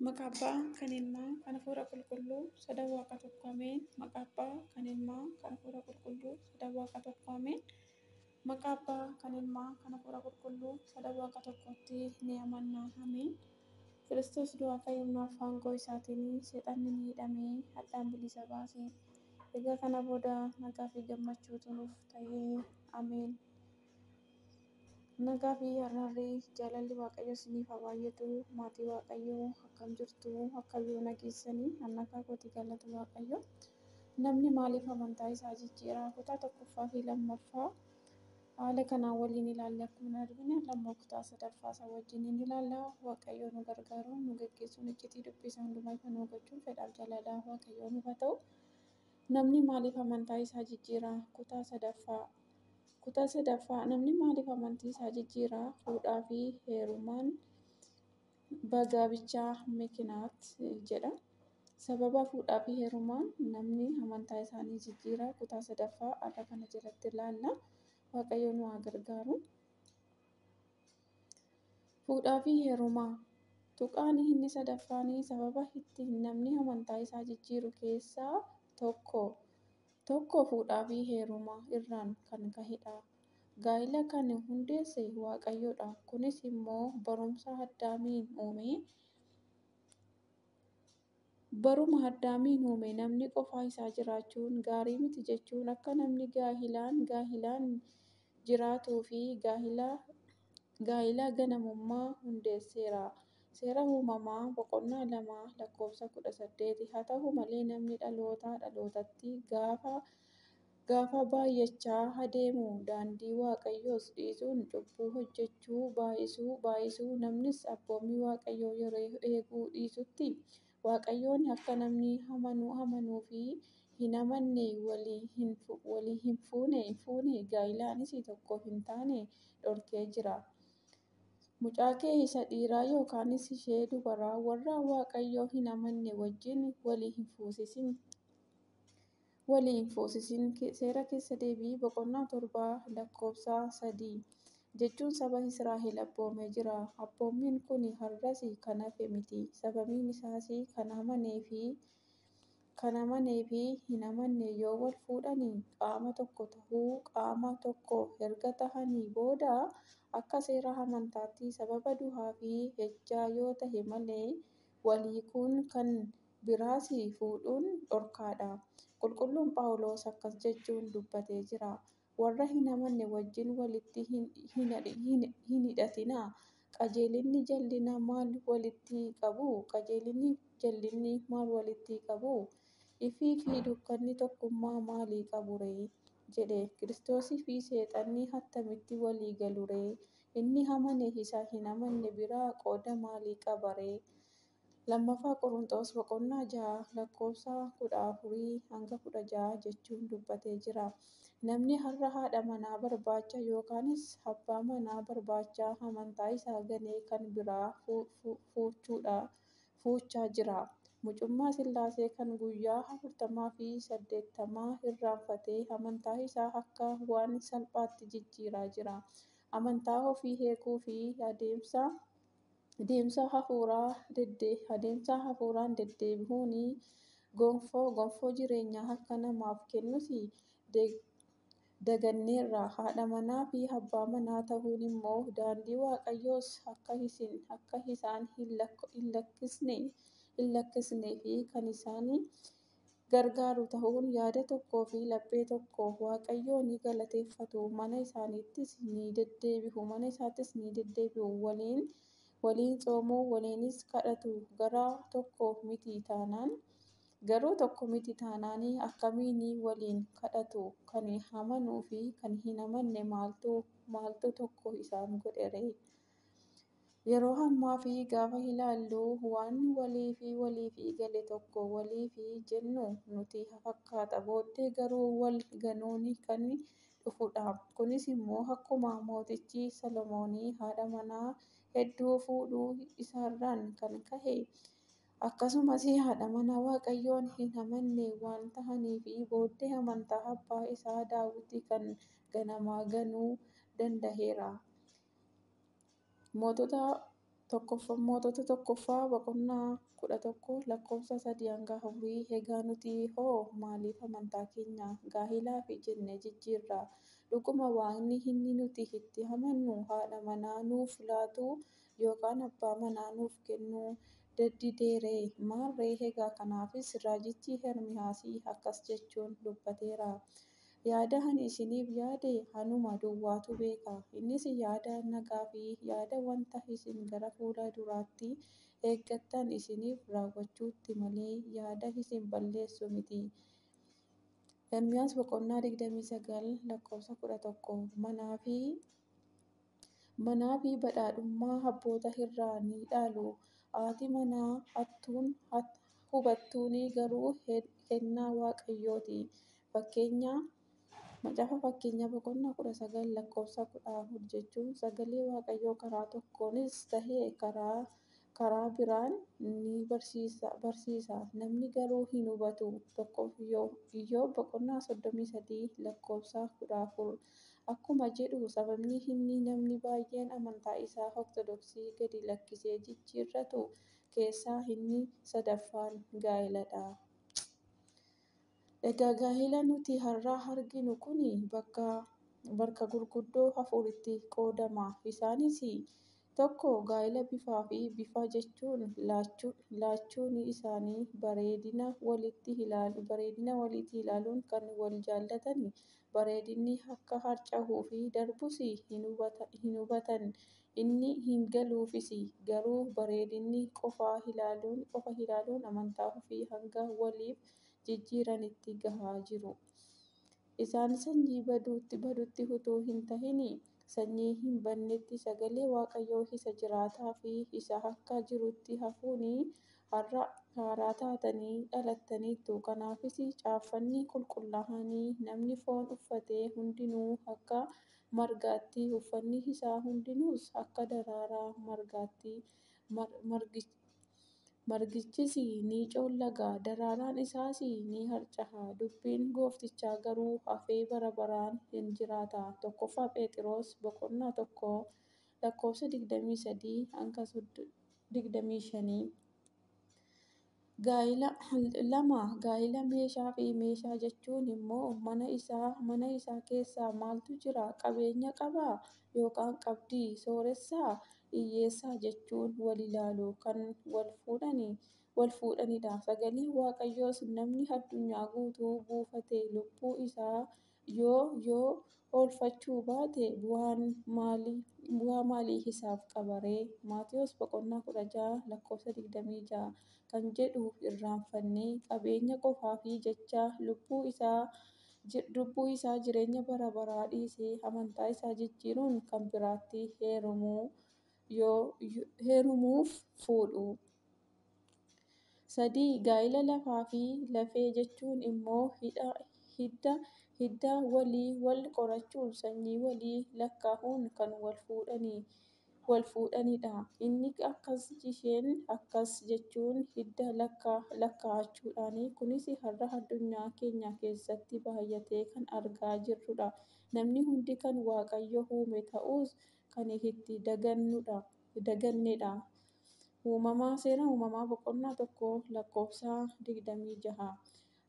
Maqaa Abbaa, kan Ilmaa, kan Hafuura Qulqulluu, sadan Waaqa tokko Ameen. Maqaa Abbaa, kan Ilmaa, kan Hafuura Qulqulluu, sadan Waaqa tokko Ameen. Maqaa Abbaa, kan Ilmaa, kan Hafuura Qulqulluu, sadan Waaqa tokkotti ni amanna. Ameen. Kiristoos du'aa ka'uudhaaf aangoo isaatiin seexanni ni hidhamee hadhaan bilisa baase. Egaa kana booda nagaa fi gammachuutu nuuf ta'ee. Ameen. Nagaa fi araarri jaalalli Waaqayyoo isiniif haa baay'atu. Maatii Waaqayyoo akkam jirtu? Akkam yoo nageessanii? Annagaa kooti galata Waaqayyoo. Namni maaliif amantaa isaa jijjiiraa? Kutaa tokkoffaa fi lammaffaa haala kanaan waliin ilaalla. Akkuma arginu lamma kutaa sadaffaa isaa wajjin ilaalla. Waaqayyoo nu gargaaru, nu geggeessuun iccitii dubbii isaa hundumaa ifa nu gochuun fedhaaf jaalala Waaqayyoo nuuf haa ta'u. Namni maaliif amantaa isaa jijjiiraa? Kutaa sadaffaa. Kutaa sadaffaa namni maaliif amantii isaa jijjiiraa? Fuudhaa fi heerumaan bagaabichaa mikinaat jedha. Sababa fuudhaa fi heerumaan namni amantaa isaanii jijjiiraa kutaa sadaffaa har'a kana jalatti ilaalla. Waaqayyo nu haa gargaaru. Fuudhaa fi heerumaa. Tuqaan inni sadaffaan sababa ittiin namni amantaa isaa jijjiiru keessaa tokko. Tokko fuudhaa fi heeruma irraan kan ka'edha. Gaa'ila kan hundeesse Waaqayyoodha. Kunis immoo barumsa Addaamiin uume. Baruma Addaamiin uume namni qofaa isaa jiraachuun gaarii miti jechuun akka namni gaa'ilaan jiraatuu fi gaa'ila ganamummaa hundeesseera. Seera uumamaa boqonnaa 2 lakkoofsa 18. Haa ta'u malee namni dhalootaa dhalootatti gaafa baay'achaa adeemu daandii Waaqayyoos dhiisuun cubbuu hojjechuu baay'isuu baay'isuu namnis abboommii Waaqayyoo yeroo eeguu dhiisutti Waaqayyoon akka namni amanuu fi hin amanne walii hin fuune gaa'ilaanis tokko hin taane dhorkee jira. Mucaa kee isa dhiiraa yookaanis ishee dubaraa warra Waaqayyo hin amanne wajjin walii hin fuusisin. Walii hin fuusisin. Seera keessa deebii boqonnaa 7 lakkoofsa 3 jechuun saba Israa'el abboomee jira. Abboommiin kun har'as kan hafe miti. Sababiin isaas kan amanee fi hin amanne yoo wal fuudhanii qaama tokko ta'uu qaama tokko erga tahanii booda akka seera amantaatti sababa du'aa fi ejjaa yoo ta'e malee wal hiikuun kan biraas fuudhuun dhorkaadha. Qulqulluun Phaawulos akkas jechuun dubbatee jira. Warra hin amanne wajjin walitti hin hidhatinaa. Qajeelinni jal'ina maal walitti qabu? Qajeelinni jal'inni maal walitti qabu? Ifii fi dukkanni tokkummaa maalii qabu ree? jedhe. Kiristoosii fi seexanni attamitti walii galu ree? Inni amane isa hin amanne biraa qooda maalii qaba ree? Lammaffaa Qorontos boqonnaa 6 lakkoofsa 14 hanga 16 jechuun dubbatee jira. Namni har'a haadha manaa barbaacha yookaanis abbaa manaa barbaacha amantaa isaa ganee kan biraa fuuchaa jira. Mucummaa Sillaasee kan guyyaa 40 fi 80 irraanfatee amantaa isaa akka waan salphaatti jijjiiraa jira. Amantaa ofii eeguu fi adeemsa hafuuraan deddeebi'uun gonfoo jireenyaa akka namaaf kennus daganneerra. Haadha manaa fi abbaa manaa ta'uun immoo daandii Waaqayyoos akka isaan hin lakkisnee fi kan isaan gargaaru ta'uun yaada tokkoo fi laphee tokko Waaqayyoon ni galateeffatu. Mana isaaniittis ni deddeebi'u. Mana isaattis ni deddeebi'u. Waliin tsoomuu, waliinis kadhatu. Garuu tokko miti taanaan akkamiin waliin kadhatu? Kan amanuu fi kan hin amanne maaltu tokko isaan godheree? Yeroo ammaa fi gaafa ilaallu waan waliif waliif gale tokko waliif jennu nutti fakkaata. Booddee garuu wal ganuun kan dhufudha. Kunis immoo akkuma mootichi Solomoon haadha manaa hedduu fuudhuu isaarraan kan ka'e akkasumas haadha manaa Waaqayyoon hin amanne waan ta'aniif booddee amantaa abbaa isaa Daawit kan ganamaa ganuu danda'eera. Mootota Mootota tokkoffaa boqonnaa 11 lakkoofsa 3-4. Egaa nuti hoo maaliif amantaa keenya gaa'elaafi jennee jijjiirra? Dhuguma waaqni inni nuti itti amannu haadha manaa nuuf laatuu yookaan abbaa manaa nuuf kennuu dideeree? Maarree egaa kanaafis raajichi Ermiyaas akkas jechuun dubbateera. Yaada ani isiniif yaade anuma duwwaatu beeka. Innis yaada nagaa fi yaada wanta isin gara fuula duraatti eeggattan isiniif raawwachuuti malee yaada isin balleessu miti. Ermiyaas boqonnaa 29 lakkoofsa 11. Manaa fi badhaadhummaa abboota irraa ni dhaalu. Haati manaa hubattuun garuu kennaa Waaqayyooti. Fakkeenya Macaafa Fakkeenyaa boqonnaa 19 lakkoofsa 14 jechuun sagalee Waaqayyoo karaa tokkoonis ta'e karaa biraan ni barsiisa. Namni garuu hin hubatu. Iyyoob boqonnaa 33 lakkoofsa 14 akkuma jedhu sababni inni namni baay'een amantaa isaa Ortodoksii gadi lakkisee jijjiirratu keessaa inni sadaffaan gaa'eladha. Egaa gaa'ela nuti har'a arginu kun bakka gurguddoo afuritti qoodama. Isaanis tokko gaa'ela bifaa fi bifa jechuun laachuun isaanii bareedina walitti ilaaluun kan wal jaallatan bareedinni akka harca'uu fi darbus hin hubatan inni hin galuufis garuu bareedina qofa ilaaluun amantaa ofii hanga waliif jijjiiranitti gahaa jiru. Isaan sanyii badutti utuu hin ta'in sanyii hin badnetti sagalee Waaqayyoo isa jiraataa fi isa akka jirutti hafuun haaraa taatanii dhalattaniittu. Kanaafis caaffanni qulqullaa'aan namni foon uffate hundinuu akka margaatti, uffanni isaa hundinuus akka daraaraa margaatti. Margichis ni coollaga, daraaraan isaas ni harca'a. Dubbiin gooftichaa garuu hafee bara baraan in jiraata. Tokkoffaa Pheexiroos boqonnaa 1 lakkoofsa 23 hanga 25. Gaa'ela lama gaa'ela meeshaa fi meeshaa jechuun immoo mana isaa keessa maaltu jira? Qabeenya qabaa yookaan qabdii? Sooressaa? Hiyyeessaa jechuun wal ilaalu kan wal fuudhanidha. Sagaleen Waaqayyoos namni addunyaa guutuu buufatee lubbuu isaa yoo yoo oolfachuu baate bu'aa maalii isaaf qaba ree? Maatiyos boqonnaa 16 lakkoofsa 26 kan jedhu irraanfannee qabeenya qofaaf jecha lubbuu isaa jireenya bara baraa dhiisee amantaa isaa jijjiiruun kan biraatti heerumuuf fuudhu. Sadii gaa'ela lafaa fi lafee jechuun immoo hidda walii wal qorachuun sanyii walii lakkaa'uun kan wal fuudhanidha. Inni akkas isheen akkas jechuun hidda lakkaa'achuudhaan. Kunis har'a addunyaa keenya keessatti baay'atee kan argaa jirrudha. Namni hundi kan Waaqayyo uume ta'us kan itti dagannedha. Seera uumamaa boqonnaa 1 lakkoofsa 26.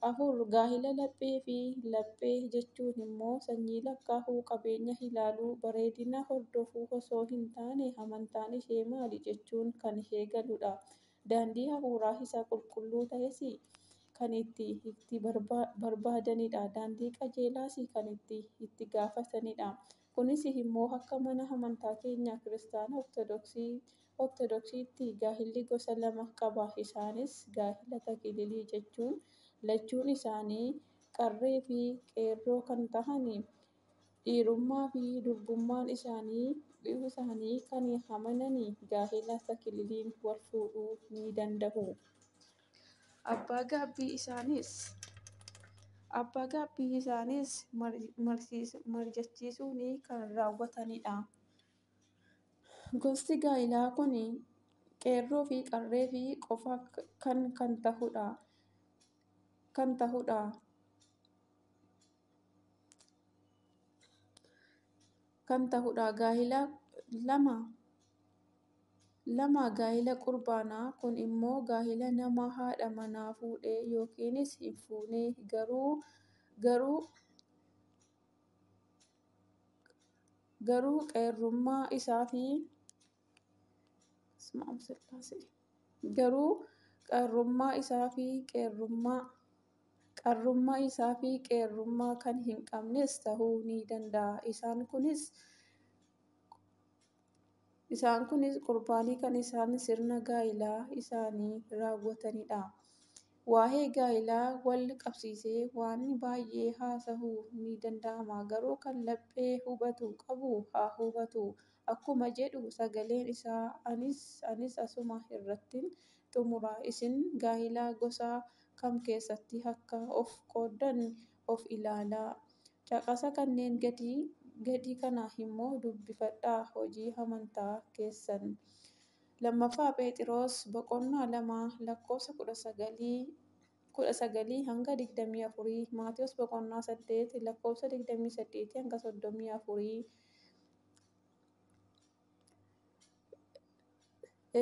Afur gaa'ela laphee fi laphee jechuun immoo sanyii lakkaa'uu, qabeenya ilaaluu, bareedina hordofuu osoo hin taane amantaan ishee maali jechuun kan eegaludha. Daandii hafuuraa isa qulqulluu ta'es kan itti barbaadanidha. Daandii qajeelaas kan itti gaafatanidha. Kunis immoo akka mana amantaa keenya kiristaana Ortodoksiitti gaa'elli gosa lama qaba. Isaanis gaa'ela takiliilii jechuun lachuun isaanii qarree fi qeerroo kan ta'an dhiirummaa fi durbummaan isaanii kan amanan gaa'ela takiliiliin wal fuudhuu ni danda'u. Abbaa gaabbii isaanis mari'achiisuun kan raawwatanidha. Gosti gaa'elaa kun qeerroo fi qarree fi qofa kan ta'udha. Kan ta'udha. Gaa'ela lama 2. Gaa'ila Qurbaanaa: Kun immoo gaa'ila nama haadha manaa fuudhe yookiinis hin fuune garuu qeerrummaa isaa fi qeerrummaa kan hin qabnes tahuu ni danda'a. Isaan kunis Qurbaaniin kan isaan sirna gaa'ila isaanii raawwatanidha. Waa'ee gaa'ilaa wal qabsiisee waan baayyee haasa'uun ni danda'ama garuu kan laphee hubatu qabu haa hubatu akkuma jedhu sagaleen isaa anis asuma irrattin xumura. Isin gaa'ila gosa kam keessatti akka of qooddan of ilaalaa. Caqasa kanneen gadii kana immoo dubbifadhaa hojii amantaa keessan. 2ffaa Pheexiroos boqonnaa 2 lakkoofsa 19-24, Maatewos boqonnaa 8 lakkoofsa 28-34,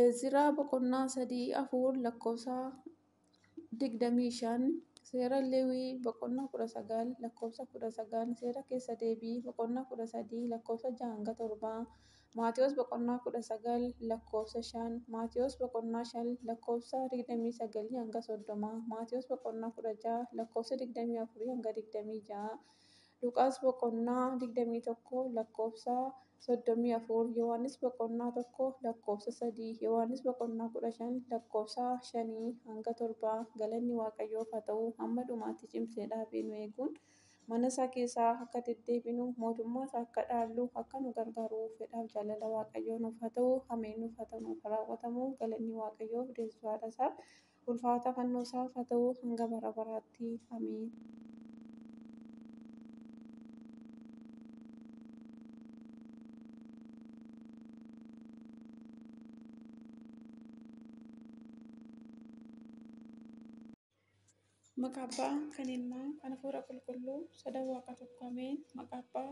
Iziraa boqonnaa 3, 4 lakkoofsa 25, Seera Leewwii boqonnaa 19 lakkoofsa 19, Seera keessa deebii boqonnaa 13 lakkoofsa 6-7, Maatewos boqonnaa 19 lakkoofsa 5, Maatewos boqonnaa 5 lakkoofsa 29-30, Maatewos boqonnaa 16 lakkoofsa 24-26, Luqaas boqonnaa 21 lakkoofsa 34, Yohaannis boqonnaa 1 lakkoofsa 3, Yohaannis boqonnaa 15 lakkoofsa 5-7. Galanni Waaqayyoof haa ta'u, hamma dhumaatti cimsee dhaabee nu eeguun mana isaa keessaa akka deddeebinu, mootummaa isaa akka dhaallu akka nu gargaaru fedhaaf jaalala Waaqayyoo nuuf haa ta'u. Ameen. Nuuf haa ta'u, nuuf haa raawwatamu. Galanni Waaqayyoof deessuu haadha isaaf ulfaata fannoo isaaf haa ta'u hanga bara baraatti. Ameen. Maqaa Abbaa, kan Ilmaa, kan Hafuura Qulqulluu, sadan Waaqa tokko. Ameen. Maqaa Abbaa